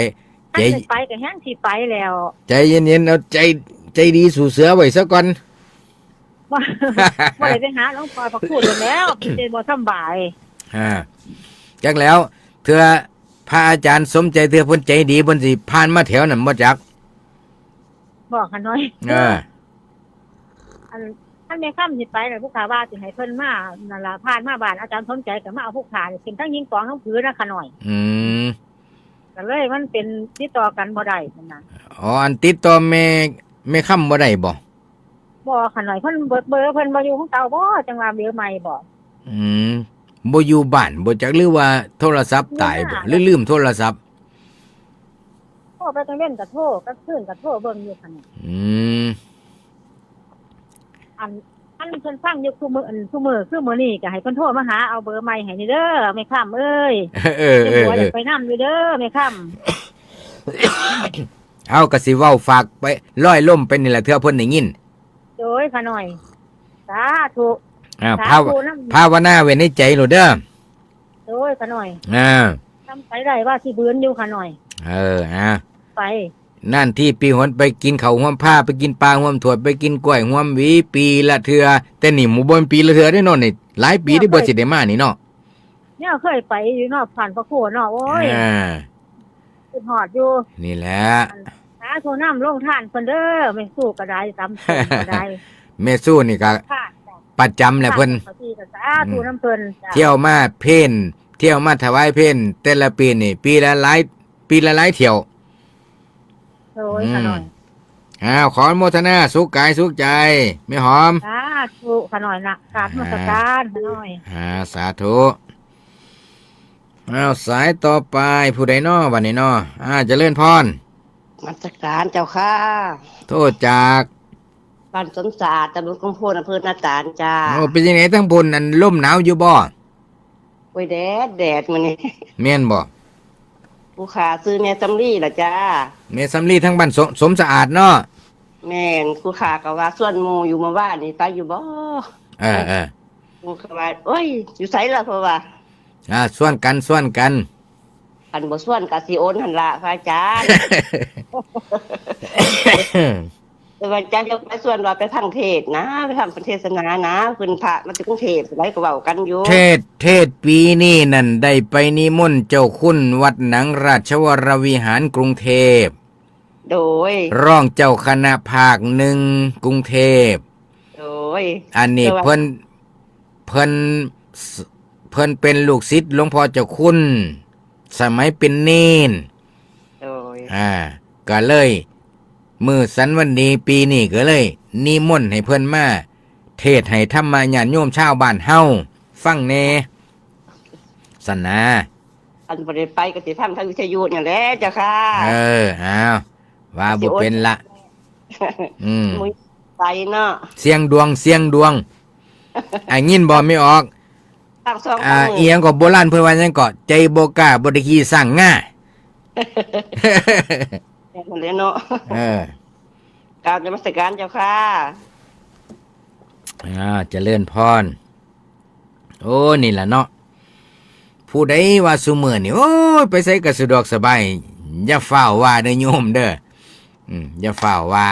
คัน ใจ ได้ไปก็แฮงสิไปแล้ว ใจเย็นๆ เอาใจ ใจดีสู้เสือไว้ซะก่อน บ่ บ่ได้ไปหาหลวงพ่อพระครูโดนแล้ว เป็นบ่สำบาย อ่า จักแล้ว เทื่อพระอาจารย์สมใจ เทื่อเพิ่นใจดี เพิ่นสิผ่านมาแถวนั้นบ่จัก บอกขาน้อย เออ อัน คันแม่ค้ำสิไปน่ะ ผู้ขาว่าสิให้เพิ่นมานั่นล่ะ ผ่านมาบ้านอาจารย์สมใจก็มาเอาผู้ขานี่ขึ้นทั้งหญิงกองทั้งผือนะขาน้อย อืม ก็เลยมันเป็นติดต่อกันบ่ได้นั่นน่ะ อ๋อ อันติดต่อแม่ แม่ค้ำบ่ได้บ่ บ่ขาน้อย เพิ่นเบอร์ เบอร์เพิ่นบ่อยู่ของเก่าบ่ จั่งว่าเบอร์ใหม่บ่ อืม บ่อยู่บ้านบ่จัก หรือว่าโทรศัพท์ตายบ่ อยู่บ้าน หรือลืมโทรศัพท์ โทรไปกลางเว็นก็โทร กลางคืนก็โทรเบิ่งอยู่ค่ะเนี่ย อืม อัน อันเพิ่นฟังอยู่คู่มื้อ อันคู่มื้อ คือมื้อนี้ก็ให้เพิ่นโทรมาหาเอาเบอร์ใหม่ให้นี่เด้อ แม่ค้ำเอ้ย เออ เออ เออ เพิ่นอยากไปนำอยู่เด้อ แม่ค้ำ เอาก็สิเว้าฝากไปลอยลมไปนี่แหละ เทื่อเพิ่นได้ยิน โดยขาน้อย สาธุ อ่า สาธุ ภาว- นำ ภาวนาไว้ในใจโลดเด้อ โดยขาน้อย อ่า ทำไปได้ว่าสิบืนอยู่ขาน้อย เออ อ่า ไป นั่นที่ปีหนไปกินข้าวห่วมพา ไปกินปลาห่วมถ้วย ไปกินกล้วยห่วมหวี ปีละเทื่อ แต่นี่หมู่บ่แม่นปีละเทื่อเด้เนาะ นี่หลายปีที่บ่สิได้มานี่เนาะ เนี่ยเคยไปอยู่เนาะ ผ่านพระโคเนาะ โอ้ย อ่า คิดฮอดอยู่ นี่แหละ สาธุนำโรงทานเพิ่นเด้อ แม่สู้ก็ได้ สามคนก็ได้ แม่สู้นี่ก็ ค่ะ ประจำแหละเพิ่น ค่ะ สาธุนำเพิ่น จ้ะ เที่ยวมาเพล เที่ยวมาถวายเพลแต่ละปีนี่ ปีละหลาย ปีละหลายเที่ยว โดย อืม ข้าน้อย อ้าว ขออนุโมทนา สุขกายสุขใจ แม่หอม สาธุ ข้าน้อยนะ กราบนมัสการ อ่า ข้าน้อย อ่า สาธุ อ้าว สายต่อไป ผู้ใดน้อ บัดนี้น้อ อ่า เจริญพร นมัสการเจ้าค่ะ โทรจาก บ้านสมสะอาด ตำบลกรุงโพน อำเภอนาตาลจ้า โอ้ เป็นจั่งใด๋ทางพุ้น อันลมหนาวอยู่บ่ โอ้ย แดด แดดมื้อนี้ แม่นบ่ ผู้ข้าชื่อแม่สำลีล่ะจ้า แม่สำลีทางบ้านสม สมสะอาดเนาะ แม่น ผู้ข้าก็ว่าชวนหมู่อยู่เมื่อวานนี้ ไปอยู่บ่ เออ เออ หมู่ก็ว่า โอ้ย อยู่ไสล่ะ เพิ่นว่า อ่า ชวนกัน ชวนกัน คันบ่ชวนก็สิโอนหั่นล่ะ พระอาจารย์ แต่ว่าอาจารย์ยกไปชวนว่าไปฟังเทศน์นะ ไปฟังเทศนานะ เพิ่นพระมาจากกรุงเทพฯ ได๋ก็เว้ากันอยู่ เทศน์ เทศน์ปีนี้นั่นได้ไปนิมนต์เจ้าคุณวัดหนังราชวรวิหารกรุงเทพฯ โดย รองเจ้าคณะภาคหนึ่งกรุงเทพฯ โดย อันนี้ แต่ว่า เพิ่น เพิ่น เพิ่นเป็นลูกศิษย์หลวงพ่อเจ้าคุณ สมัยเป็นเณร โดย อ่า ก็เลย มื้อสันวันดีปีนี้ก็เลย นิมนต์ให้เพิ่นมาเทศน์ให้ธรรมะญาติโยมชาวบ้านเฮาฟังแหน่ ซั่นนะ อันบ่ได้ไปก็สิฟังทางวิทยุนี่แหละเจ้าค่ะ เออ อ้าว ว่าบ่เป็นละ อืม มื้อไปเนาะ เสี่ยงดวง เสี่ยงดวง อ่ะ ยินบ่ แม่ออก ตั้งสอง อ่า ตั้งมื้อ อีหยังก็โบราณเพิ่นว่าหยังก็ ใจบ่กล้าบ่ได้ขี่ช้างงา แม่นเลยเนาะ เออ กราบนมัสการเจ้าค่ะ อ่า เจริญพร โอ้ นี่ล่ะเนาะ ผู้ใดว่าซุมื้อนี่ โอ้ย ไปไสก็สะดวกสบาย อย่าฟ้าวว่าเด้อโยมเด้อ อืม อย่าฟ้าวว่า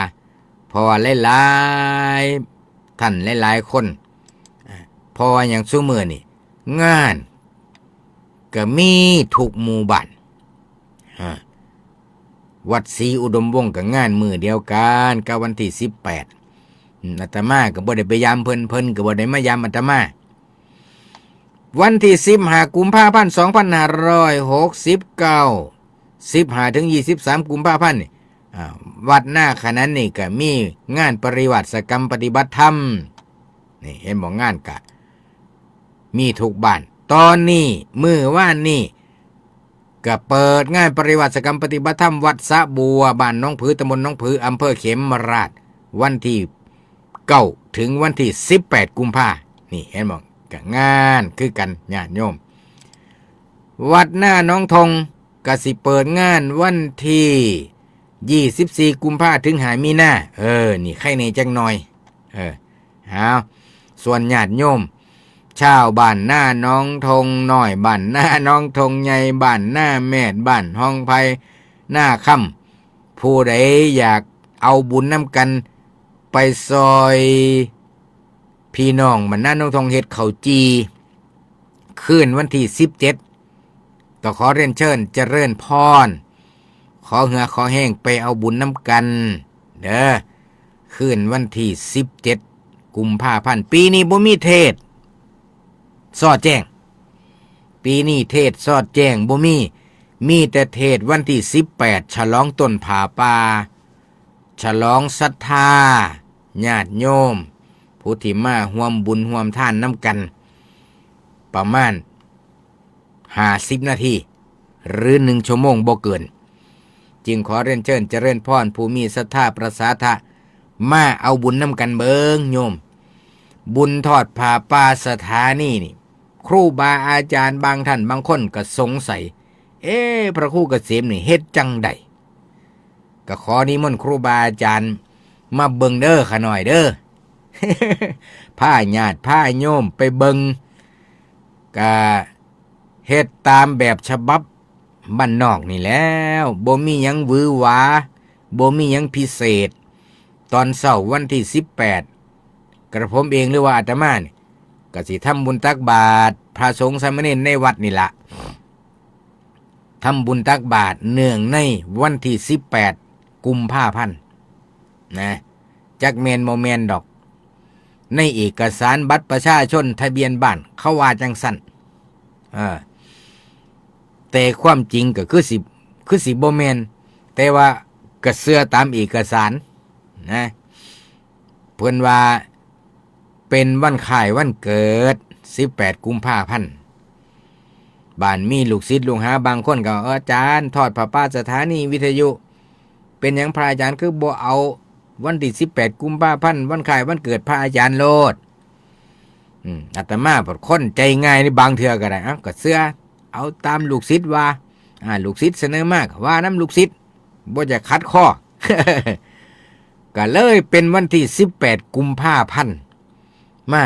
เพราะว่าหลายๆ ท่านหลายๆ คน อ่า เพราะว่าหยังซุมื้อนี่ งานก็มีทุกหมู่บ้าน อ่า วัดศรีอุดมวงศ์ก็งานมื้อเดียวกันกับวันที่สิบแปด อืม อาตมาก็บ่ได้ไปยามเพิ่น เพิ่นก็บ่ได้มายามอาตมา วันที่สิบห้ากุมภาพันธ์ สองพันห้าร้อยหกสิบเก้า สิบห้าถึงยี่สิบสามกุมภาพันธ์นี่ อ่า วัดนาขนานนี่ก็มีงานปริวาสกรรมปฏิบัติธรรม นี่เห็นบ่ งานก็มีทุกบ้าน ตอนนี้ มื้อวานนี้ ก็เปิดงานปริวาสกรรมปฏิบัติธรรมวัดสะบัว บ้านหนองผือ ตำบลหนองผือ อำเภอเขมราฐ วันที่เก้าถึงวันที่สิบแปดกุมภา นี่เห็นบ่ ก็งานคือกันญาติโยม วัดนาหนองทงก็สิเปิดงานวันที่ยี่สิบสี่กุมภาถึงห้ามีนา เออ นี่ไคแหน่จักหน่อย เออ เอา ส่วนญาติโยม ชาวบ้านนาหนองทงน้อย บ้านนาหนองทงใหญ่ บ้านนาแมด บ้านฮองไพ นาคำ ผู้ใดอยากเอาบุญนำกัน ไปซอยพี่น้องบ้านนาหนองทงเฮ็ดข้าวจี่ คืนวันที่สิบเจ็ด ก็ขอเรียนเชิญเจริญพร ขอเหือขอแฮงไปเอาบุญนำกันเด้อ คืนวันที่สิบเจ็ดกุมภาพันธ์ ปีนี้บ่มีเทศน์ซอดแจ้ง ปีนี้เทศน์ซอดแจ้งบ่มี มีแต่เทศน์วันที่สิบแปด ฉลองต้นผ้าป่า ฉลองศรัทธาญาติโยม ผู้ที่มาร่วมบุญร่วมทานนำกัน ประมาณห้าสิบนาที หรือหนึ่งชั่วโมงบ่เกิน จึงขอเรียนเชิญเจริญพรผู้มีศรัทธาประสาทะ มาเอาบุญนำกันเบิ่งโยม บุญทอดผ้าป่าสถานีนี่ ครูบาอาจารย์บางท่านบางคนก็สงสัย เอ๊ะ พระครูเกษมนี่เฮ็ดจั่งใด ก็ขอนิมนต์ครูบาอาจารย์มาเบิ่งเด้อข้าน้อยเด้อ พาญาติพาโยมไปเบิ่ง ก็เฮ็ดตามแบบฉบับบ้านนอกนี่แหล้ว บ่มีหยังหวือหวา บ่มีหยังพิเศษ ตอนเช้าวันที่สิบแปด กระผมเองหรือว่าอาตมานี่ ก็สิทำบุญตักบาตรพระสงฆ์สามเณรในวัดนี่ละ ทำบุญตักบาตรเนื่องในวันที่สิบแปดกุมภาพันธ์นะ จักแม่นบ่แม่นดอก ในเอกสารบัตรประชาชนทะเบียนบ้านเขาว่าจั่งซั้น เออ แต่ความจริงก็คือสิ คือสิบ่แม่น แต่ว่า ก็เชื่อตามเอกสารนะ เพิ่นว่าเป็นวันคล้ายวันเกิด สิบแปด กุมภาพันธ์ บ้านมีลูกศิษย์ลูกหาบางคนก็ "เออ อาจารย์ ทอดผ้าป่าสถานีวิทยุ เป็นหยังพระอาจารย์คือบ่เอาวันที่ สิบแปด กุมภาพันธ์ วันคล้ายวันเกิดพระอาจารย์โลด" อืม อาตมาเป็นคนใจง่ายในบางเทื่อก็ได้ เอ้า ก็เชื่อ เอาตามลูกศิษย์ว่า อ่า ลูกศิษย์เสนอมา ก็ว่านำลูกศิษย์ บ่จะขัดข้อ ก็เลยเป็นวันที่ สิบแปด กุมภาพันธ์ มา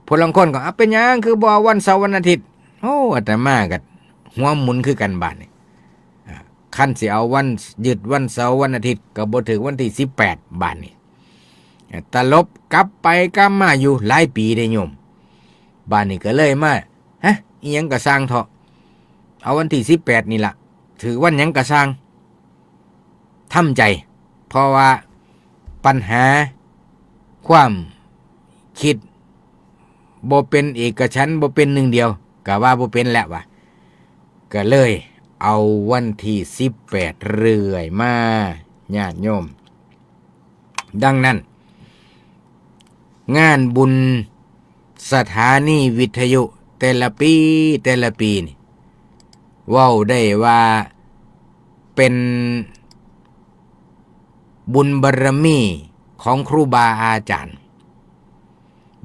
ผู้ลางคนก็ "อ่ะ เป็นหยังคือบ่วันเสาร์วันอาทิตย์" โอ้ อาตมาก็หัวหมุนคือกันบาดนี้ อ่า คันสิเอาวัน ยึดวันเสาร์วันอาทิตย์ ก็บ่ถืกวันที่ สิบแปด บาดนี้ อ่า ตลบกลับไปกลับมาอยู่หลายปีเด้โยม บาดนี้ก็เลยมา ฮะ อิหยังก็ซ่างเถาะ เอาวันที่ สิบแปด นี่ล่ะ ถืกวันหยังก็ซ่าง ทำใจ เพราะว่าปัญหาความคิดบ่เป็นเอกฉันท์ บ่เป็นหนึ่งเดียว ก็ว่าบ่เป็นแล้ววะ ก็เลยเอาวันที่ สิบแปด เรื่อยมา ญาติโยม ดังนั้น งานบุญสถานีวิทยุแต่ละปี แต่ละปีนี่ เว้าได้ว่าเป็นบุญบารมีของครูบาอาจารย์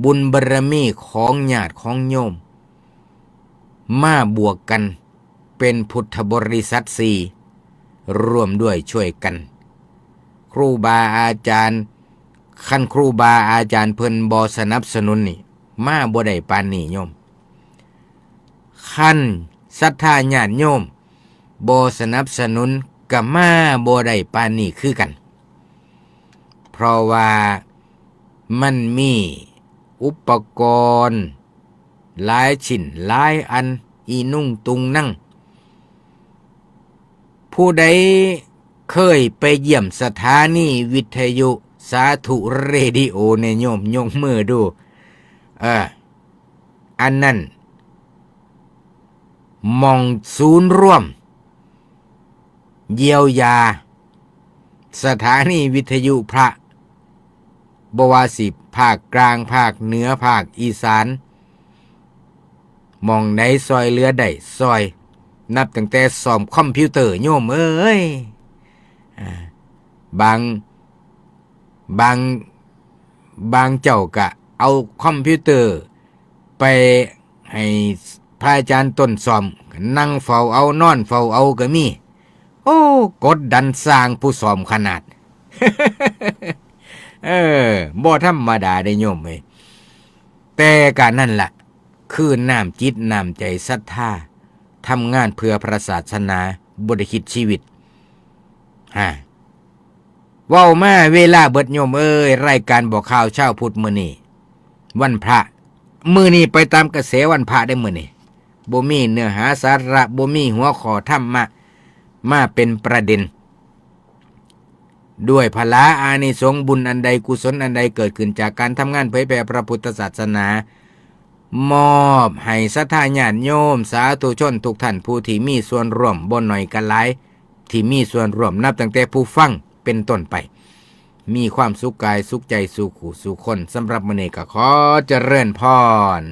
บุญบารมีของญาติของโยม มาบวกกันเป็นพุทธบริษัทสี่ ร่วมด้วยช่วยกัน ครูบาอาจารย์ คันครูบาอาจารย์เพิ่นบ่สนับสนุนนี่ มาบ่ได้ปานนี้โยม คันศรัทธาญาติโยมบ่สนับสนุน ก็มาบ่ได้ปานนี้คือกัน เพราะว่ามันมีอุปกรณ์หลายชิ้นหลายอัน อีนุ่งตุงนั่ง ผู้ใดเคยไปเยี่ยมสถานีวิทยุสาธุเรดิโอเนี่ยโยม ยกมือดู เออ อันนั้นหม่องศูนย์รวม เยียวยา สถานีวิทยุพระ บ่ว่าสิภาคกลาง ภาคเหนือ ภาคอีสาน หม่องใดซ่อยเหลือได้ซ่อย นับตั้งแต่ซ่อมคอมพิวเตอร์โยมเอ้ย อ่า บาง บาง บางเจ้าก็เอาคอมพิวเตอร์ไปให้พระอาจารย์ต้นซ่อม นั่งเฝ้าเอา นอนเฝ้าเอาก็มี โอ้ กดดันซ่างผู้ซ่อมขนาด เออ บ่ธรรมดาเด้โยมเอ้ย แต่ก็นั่นล่ะ คือน้ำจิตน้ำใจศรัทธา ทำงานเพื่อพระศาสนา บ่ได้คิดชีวิต ฮะ เว้ามาเวลาเบิดโยมเอ้ย รายการบอกข่าวเช้าพุทธมื้อนี้ วันพระ มื้อนี้ไปตามกระแสวันพระได้มื้อนี้ บ่มีเนื้อหาสาระ บ่มีหัวข้อธรรมะ มาเป็นประเด็น ด้วยผลาอานิสงส์บุญอันใด กุศลอันใดเกิดขึ้นจากการทำงานเผยแผ่พระพุทธศาสนา มอบให้ศรัทธาญาติโยมสาธุชนทุกท่านผู้ที่มีส่วนร่วมบ่น้อยก็หลาย ที่มีส่วนร่วมนับตั้งแต่ผู้ฟังเป็นต้นไป มีความสุขกายสุขใจสู่ผู้สู่คน สำหรับมื้อนี้ก็ขอเจริญพร